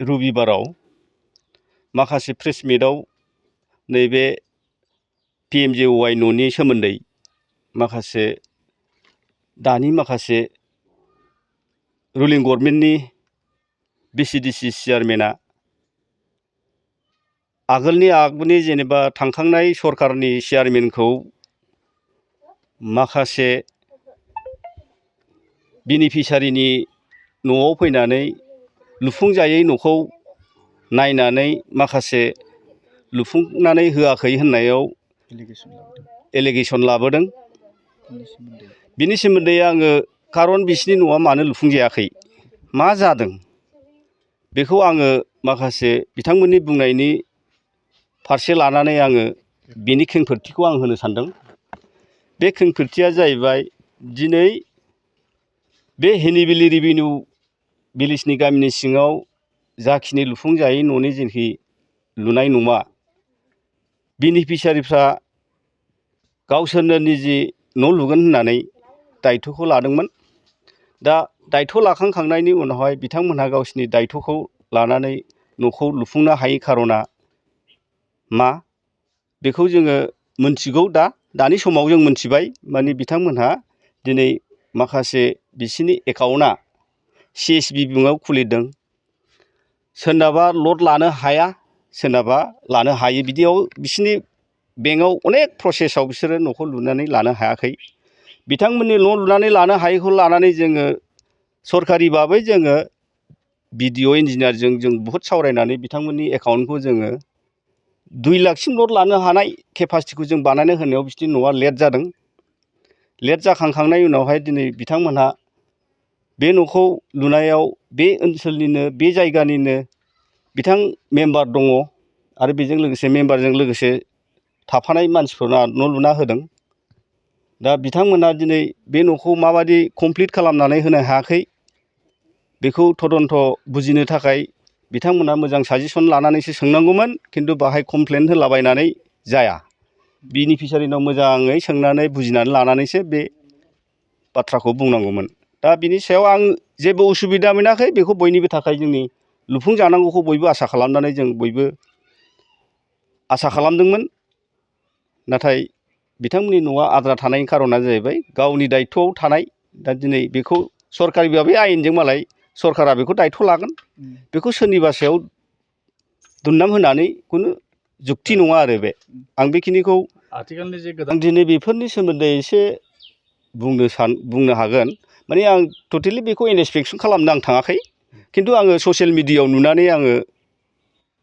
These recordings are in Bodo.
रबिबाराव माखासे प्रेस मिटआव नैबे PMAY न'नि सोमोन्दै माखासे दानि माखासे रुलिं गभर्नमेन्टनि BCDC चेयारमेना आगोलनि जेनेबा थांखांनाय सरकारनि चेयारमेनखौ माखासे बेनिफिसारिनि न'आव फैनानै लुफुंजायै न'खौ नायनानै माखासे लुफुंनानै होआखै होननायाव एलिगेसन लाबोदों। बिनि सोमोन्दै आङो खारन बिसिनि न'आ मानो लुफुंजायाखै मा जादों बेखौ आङो माखासे बिथांमोननि बुंनायनि फारसे लानानै आङो बिनि खेंफोरथिखौ आं होनो सानदों। बे खेंफोरथिया जाहैबाय दिनै बे हेनिबिलि रेभिनिउ भिलेजनि गामिनि सिङाव जाखिनि लुफुंजायै न'नि जेखि लुनाय न'मा बेनिफिसारिफ्रा गावसोरनो निजे न' लुगोन होननानै दायथ'खौ लादोंमोन। दा दायथ' लाखांनायनि उनावहाय बिथांमोनहा गावसिनि दायथ'खौ लानानै न'खौ लुफुंनो हायै खार'ना मा बेखौ जोङो मोनथिगौ। दानि समाव जों मोनथिबाय माने बिथांमोनहा दिनै माखासे बिसिनि एकाउन्टआ CSB मुङाव खुलिदों। सोरनाबा लट लानो हाया सोरनाबा लानो हायो बिदियाव बिसिनि बेंकआव अनेक प्रसेसआव बिसोरो न'खौ लुनानै लानो हायाखै। बिथांमोननि न' लुनानै लानो हायैखौ लानानै जोङो सरकारि भाबै जोङो BDO इन्जिनियारजों जों बहुद सावरायनानै बिथांमोननि एकाउन्टखौ जोङो 2 लाखसिम लट लानो हानाय केपासिटिखौ जों बानायनो होनायाव बिसिनि न'आ लेट जादों। लेट जाखांनायनि उनावहाय दिनै बिथांमोनहा बे न'खौ लुनायाव बे ओनसोलनिनो बे जायगानिनो बिथां मेम्बार दङ आरो बेजों लोगोसे मेम्बारजों लोगोसे थाफानाय मानसिफोरना न' लुना होदों। दा बिथांमोनहा दिनै बे न'खौ माबायदि कमप्लिट खालामनानै होनो हायाखै बेखौ तदन्त बुजिनो थाखाय बिथांमोनहा मोजां साजेसन लानानैसो सोंनांगौमोन, खिन्थु बाहाय कमप्लेन होलाबायनानै जाया। बेनिफिसारिनाव मोजाङै सोंनानै बुजिनानै लानानैसो बे बाथ्राखौ बुंनांगौमोन। दा बिनि सायाव आं जेबो उसुबिदा मोनाखै। बेखौ बयनिबो थाखाय जोंनि लुफुंजानांगौखौ बयबो आसा खालामनानै जों बयबो आसा खालामदोंमोन। नाथाय बिथांमोननि न'आ आद्रा थानायनि खारना जाहैबाय गावनि दायथ'आव थानाय। दा दिनै बेखौ सरकारि भाबै आयेनजों मालाय सरकारा बेखौ दायथ' लागोन। बेखौ सोरनिबा सायाव दुमनाम होनानै खुनु जुक्ति नङा आरो बे। आं बेखिनिखौ आथिखालनि जे आं दिनै बेफोरनि सोमोन्दै एसे बुंनो हागोन। माने आं टटेलि बेखौ इन्सपेक्सन खालामनो आं थाङाखै, खिन्थु आङो ससियेल मिडियायाव नुनानै आङो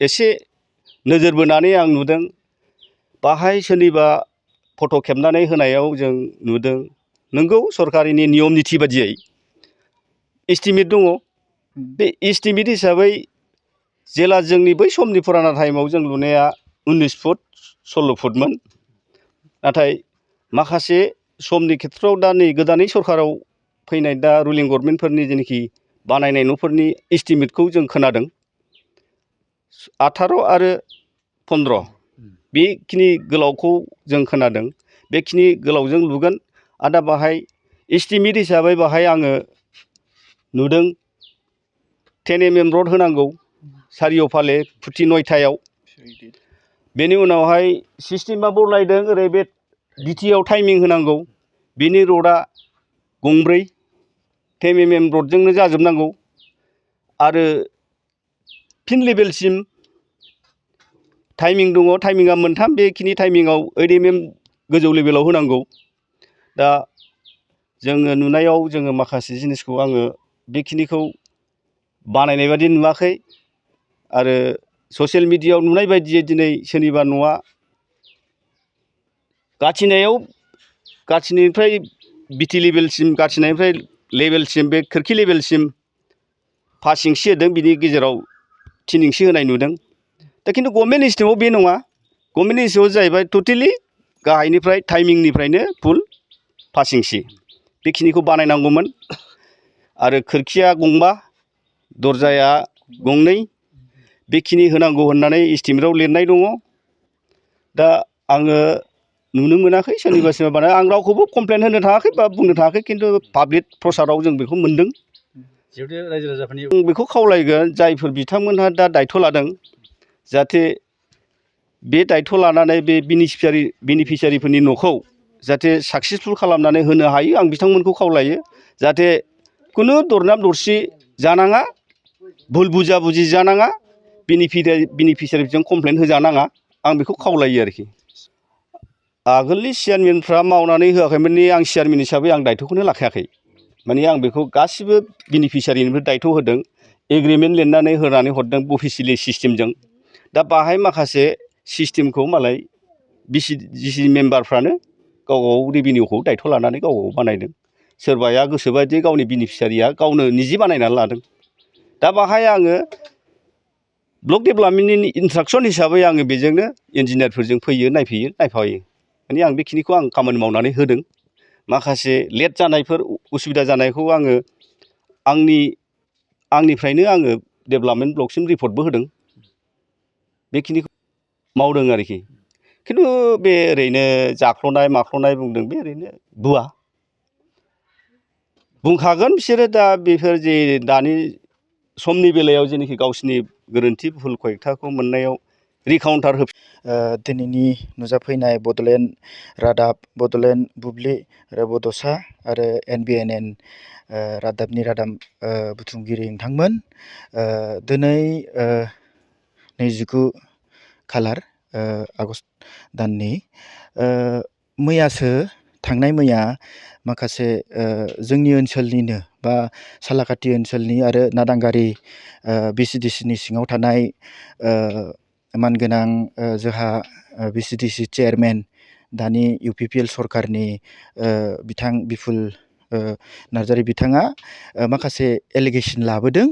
एसे नोजोर बोनानै आं नुदों। बाहाय सोरनिबा फट' खेबनानै होनायाव जों नुदों नंगौ सरकारिनि नियम निथि बादियै एस्टिमेट दङ। बे एस्टिमेट हिसाबै जेला जोंनि बै समनि फुराना टाइमाव जों लुनाया 19 फुट 16 फुटमोन। नाथाय माखासे समनि खेथ्रआव दा नै गोदानै सरकाराव फैनाय दा रुलिं गभर्नमेन्टफोरनि जेनाखि बानायनाय न'फोरनि एस्टिमेटखौ जों खोनादों 18 आरो 15 बेखिनि गोलावखौ जों खोनादों। बेखिनि गोलावजों लुगोन। आरो दा बाहाय एस्टिमेट हिसाबै बाहाय आङो नुदों 10 mm रड होनांगौ सारिय'फाले फुटि 9थायाव। बेनि उनावहाय सिस्टेमा बरनायदों ओरै बे बिटिआव टाइमिं होनांगौ। बिनि रडआ गंब्रै 10 mm रडजोंनो जाजोबनांगौ। आरो फिन लेभेलसिम टाइमिं दङ। टाइमिंआ मोनथाम। बेखिनि टाइमिंआव 8 mm गोजौ लेभेलाव होनांगौ। दा जोङो नुनायाव जोङो माखासे जिनिसखौ आङो बेखिनिखौ बानायनाय बादि नुवाखै। आरो ससियेल मिडियायाव नुनाय बायदियै दिनै सोरनिबा न'आ गाथिनिफ्राय बिटि लेभेलसिम गाथिनायनिफ्राय लेभेलसिम बे खोरखि लेभेलसिम 5 इंसि होदों। बिनि गेजेराव 3 इंसि होनाय नुदों। दा खिन्थु गभर्नमेन्ट एस्टिमेटआव बे नङा। गभर्नमेन्ट एस्टिमेटआव जाहैबाय टटेलि गाहायनिफ्राय टाइमिंनिफ्रायनो फुल 5 इंसि बेखिनिखौ बानायनांगौमोन। आरो खोरखिया 2 दरजाया 2 बेखिनि होनांगौ होननानै एस्टिमेटआव लिरनाय दङ। दा आङो नुनो मोनाखै सोरनिबा बानाय। आं रावखौबो कमप्लेन होनो थाङाखै बा बुंनो थाङाखै, खिन्थु पाब्लिक प्रसाराव जों बेखौ मोन्दों। जिहेतु रायजो राजाफोरनि आं बेखौ खावलायगोन जायफोर बिथांमोनहा दा दायथ' लादों जाहाथे बे दायथ' लानानै बे बेनिफिसियारिफोरनि न'खौ जाहाथे साक्सेसफुल खालामनानै होनो हायो आं बिथांमोनखौ खावलायो जाहाथे खुनु दरनाम दरसि जानाङा भुल बुजा बुजि जानाङा बेनिफिसियारिजों कमप्लेन होजानाङा आं बेखौ खावलायो आरोखि आगोलनि चेयारमेनफ्रा मावनानै होआखैमोननि आं चेयारमेन हिसाबै आं दायथ'खौनो लाखायाखै माने आं बेखौ गासिबो बेनिफिसियारिनिफ्राय दायथ' होदों एग्रिमेन्ट लिरनानै होनानै हरदों अफिसियेलि सिस्टेमजों दा बाहाय माखासे सिस्टेमखौ मालाय बिसिडिसि मेम्बारफ्रानो गाव गाव रेभिनिउखौ दायथ' लानानै गाव गाव बानायदों सोरबाया गोसोबायदि गावनि बेनिफिसियारिया गावनो निजे बानायनानै लादों दा बाहाय आङो ब्लक डेभेलपमेन्टनि इन्सट्राक्सन हिसाबै आङो बेजोंनो इन्जिनियारफोरजों फैयो नायफैयो नायफायो माने आं बेखिनिखौ आं खामानि मावनानै होदों माखासे लेट जानायफोर उसुबिदा जानायखौ आङो आंनिफ्रायनो आङो डेभेलपमेन्ट ब्लकसिम रिपर्टबो होदों बेखिनिखौ मावदों आरोखि खिन्थु बे ओरैनो जाख्ल'नाय माख्ल'नाय बुंदों बे ओरैनो बुवा बुंखागोन बिसोरो दा बेफोर जे दानि समनि बेलायाव जेनाखि गावसिनि गोरोन्थि भुल खयथाखौ मोननायाव रिकाउन्टार दिनैनि नुजाफैनाय बड'लेण्ड रादाब बड'लेण्ड बुब्लि आरो बड'सा आरो NBNN रादाबनि रादाब बुथुमगिरि नोंथांमोन दिनै 29 खालार आगष्ट दाननि मैयासो थांनाय मैया माखासे जोंनि ओनसोलनिनो बा सालाकाथि ओनसोलनि आरो नादांगारि BCDCनि सिङाव थानाय मानगोनां जोंहा BCDC चेयारमेन दानि UPPL सरकारनि बिथां बिपुल नार्जारि बिथाङा माखासे एलिगेसन लाबोदों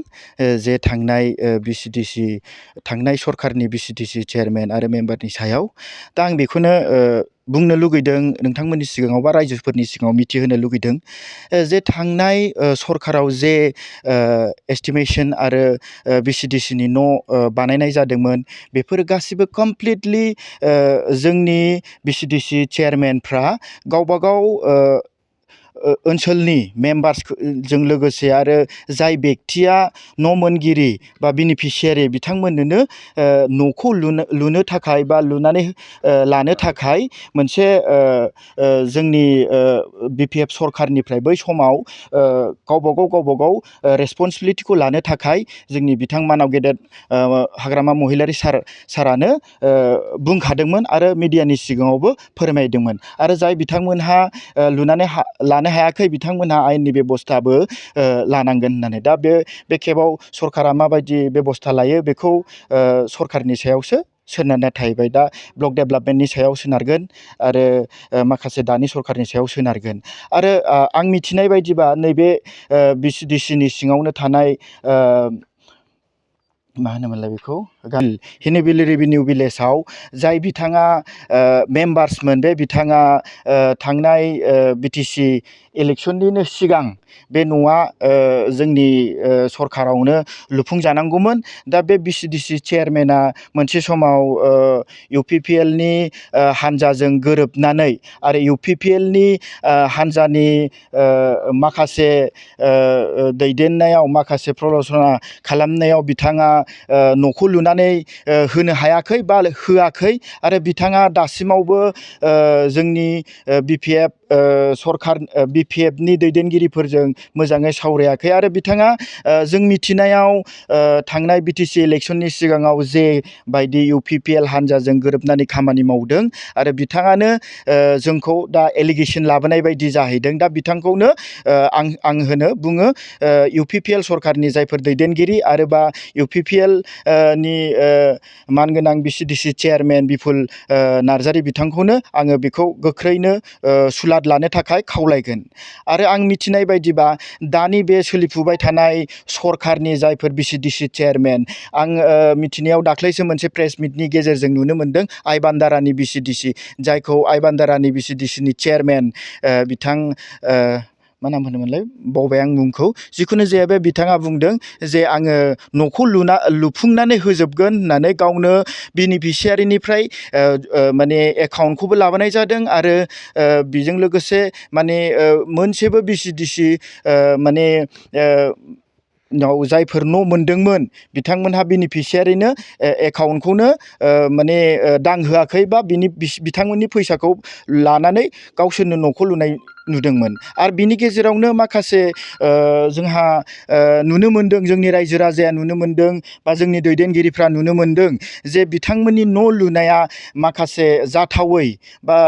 जे थांनाय सरकारनि BCDC चेयारमेन आरो मेम्बारनि सायाव दा आं बेखौनो बुंनो लुगैदों नोंथांमोननि सिगाङाव बा रायजोफोरनि सिगाङाव मिथिहोनो लुगैदों जे थांनाय सरकाराव जे एस्टिमेसन आरो BCDCनि न' बानायनाय जादोंमोन बेफोर गासिबो कमप्लिटलि जोंनि BCDC चेयारमेनफ्रा गावबागाव ओनसोलनि मेम्बार्सजों लोगोसे आरो जाय बेक्तिया न' मोनगिरि बा बेनिफिसियारि बिथांमोननोनो न'खौ लुनो थाखाय बा लुनानै लानो थाखाय मोनसे जोंनि BPF सरकारनिफ्राय बै समाव गावबागाव रेसपन्सिबिलिटिखौ लानो थाखाय जोंनि बिथां मानाव गेदेर हाग्रामा महिलारि सारानो बुंखादोंमोन आरो मिडियानि सिगाङावबो फोरमायदोंमोन आरो जाय बिथांमोनहा लुनानै लानो हायाखै बिथांमोनहा आयेननि बेबस्थाबो लानांगोन होननानै दा बे खेबाव सरकारा माबायदि बेबस्था लायो बेखौ सरकारनि सायावसो सोनारना थाहैबाय दा ब्लक डेभेलपमेन्टनि सायाव सोनारगोन आरो माखासे दानि सरकारनि सायाव सोनारगोन आरो आं मिथिनाय बायदिबा नैबे BCDCनि सिङावनो थानाय मा होनोमोनलाय बेखौ हिनिबिलि रेभिनिउ भिलेजाव जाय बिथाङा मेम्बार्समोन बे बिथाङा थांनाय BTC इलेक्सननिनो सिगां बे न'आ जोंनि सरकारावनो लुफुंजानांगौमोन दा बे BCDC चेयारमेना मोनसे समाव UPPLनि हान्जाजों गोरोबनानै आरो UPPLनि हान्जानि माखासे दैदेननायाव माखासे प्रल'सना खालामनायाव बिथाङा न'खौ लुनानै होनो हायाखै बा होआखै आरो बिथाङा दासिमावबो जोंनि BPFनि दैदेनगिरिफोरजों मोजाङै सावरायाखै आरो बिथाङा जों मिथिनायाव थांनाय BTC इलेक्सननि सिगाङाव जे बायदि UPPL हान्जाजों गोरोबनानै खामानि मावदों आरो बिथाङानो जोंखौ दा एलिगेसन लाबोनाय बायदि जाहैदों दा बिथांखौनो आं बुङो UPPL सरकारनि जायफोर दैदेनगिरि आरो बा UPPL नि मानगोनां BCDC चेयारमेन बिपुल नार्जारि बिथांखौनो आङो बेखौ गोख्रैनो सुलाद लानो थाखाय खावलायगोन आरो आं मिथिनाय बायदिबा दानि बे सोलिफुबाय थानाय सरकारनि जायफोर BCDC चेयारमेन आं मिथिनायाव दाख्लैसो मोनसे प्रेस मिटनि गेजेरजों नुनो मोनदों आइबान्दारानि BCDC जायखौ आइबान्दारानि BCDCनि चेयारमेन बिथां मा नाम होनोमोनलाय बावबाय आं मुंखौ जिखुनु जाया बे बिथाङा बुंदों जे आङो न'खौ लुफुंनानै होजोबगोन होननानै गावनो बेनिफिसियारिनिफ्राय माने एकाउन्टखौबो लाबोनाय जादों आरो बेजों लोगोसे माने मोनसेबो BCDC माने जायफोर न' मोनदोंमोन बिथांमोनहा बेनिफिसियारिनो एकाउन्टखौनो माने दांहोआखै बा बिथांमोननि फैसाखौ लानानै गावसोरनो न'खौ लुनाय नुदोंमोन। आरो बिनि गेजेरावनो माखासे जोंहा नुनो मोनदों, जोंनि रायजो राजाया नुनो मोनदों बा जोंनि दैदेनगिरिफ्रा नुनो मोनदों जे बिथांमोननि न' लुनाया माखासे जाथावै बा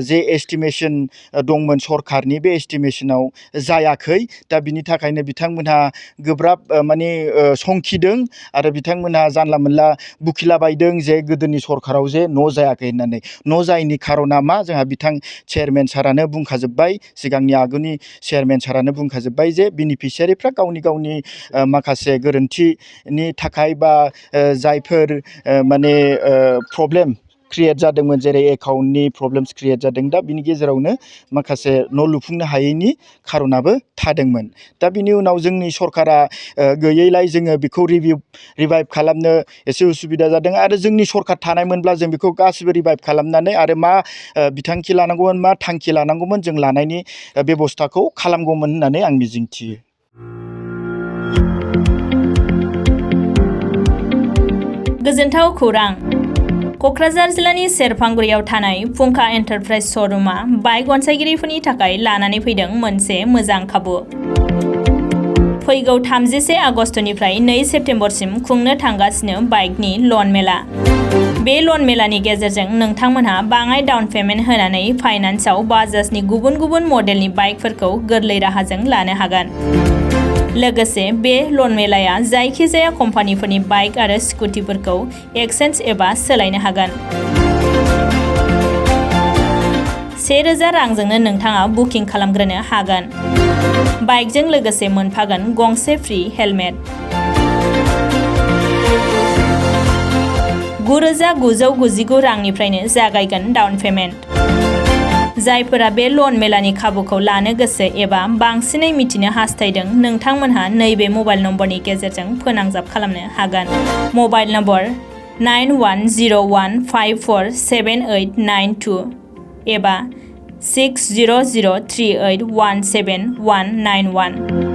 जे एस्टिमेशन दंमोन सरखारनि, बे एस्टिमेशनाव जायाखै। दा बिनि थाखायनो बिथांमोनहा गोब्राब माने संखिदों आरो बिथांमोनहा जानला मोनला बुखिलाबायदों जे गोदोनि सरखाराव जे न' जायाखै होननानै। न' जायैनि खारना मा, जोंहा बिथां चेयारमेन सारानो बुंखाजोब्बाय, सिगांनि आगुनि चेयारमेन सारानो बुंखाजोब्बाय जे बेनिफिसियारिफ्रा गावनि माखासे गोरोन्थिनि थाखाय बा जायफोर माने प्रब्लेम क्रिएट जादोंमोन, जेरै एकाउन्टनि प्रब्लेम्स क्रिएट जादों, दा बिनि गेजेरावनो माखासे न' लुफुंनो हायैनि खारनाबो थादोंमोन। दा बिनि उनाव जोंनि सरकारा गैयैलाय जोङो बेखौ रिभाइभ खालामनो एसे उसुबिदा जादों। आरो जोंनि सरकार थानायमोनब्ला जों बेखौ गासिबो रिभाइभ खालामनानै आरो मा बिथांखि लानांगौमोन, मा थांखि लानांगौमोन, जों लानायनि बेब'स्थाखौ खालामगौमोन होननानै आं मिजिंथियो। गोजोनथाव खौरां। क'क्राझार जिल्लानि सेरफांगुरियाव थानाय फुंखा एन्टारप्राइज श'रुमा बाइक अनसायगिरिफोरनि थाखाय लानानै फैदों मोनसे मोजां खाबु। फैगौ 31 आगस्तनिफ्राय 2 सेप्तेम्बरसिम खुंनो थांगासिनो बाइकनि लन मेला। बे लन मेलानि गेजेरजों नोंथांमोनहा बाङाय डाउन पेमेन्ट होनानै फाइनान्सआव बाजाजनि गुबुन गुबुन मडेलनि बाइकफोरखौ गोरलै राहाजों लानो हागोन। लोगोसे बे लन मेलाया जायखिजाया कम्पानिफोरनि बाइक आरो स्कुटिफोरखौ एक्सचेन्ज एबा सोलायनो हागोन। 1000 रांजोंनो नोंथाङा बुकिं खालामग्रोनो हागोन। बाइकजों लोगोसे मोनफागोन गंसे फ्रि हेलमेट। 9999 रांनिफ्रायनो जागायगोन डाउन पेमेन्ट। जायफोरा बे लन मेलानि खाबुखौ लानो गोसो एबा बांसिनै मिथिनो हास्थायदों, नोंथांमोनहा नैबे मबाइल नम्बरनि गेजेरजों फोनांजाब खालामनो हागोन। मबाइल नम्बर 9101547892 एबा 6003817191।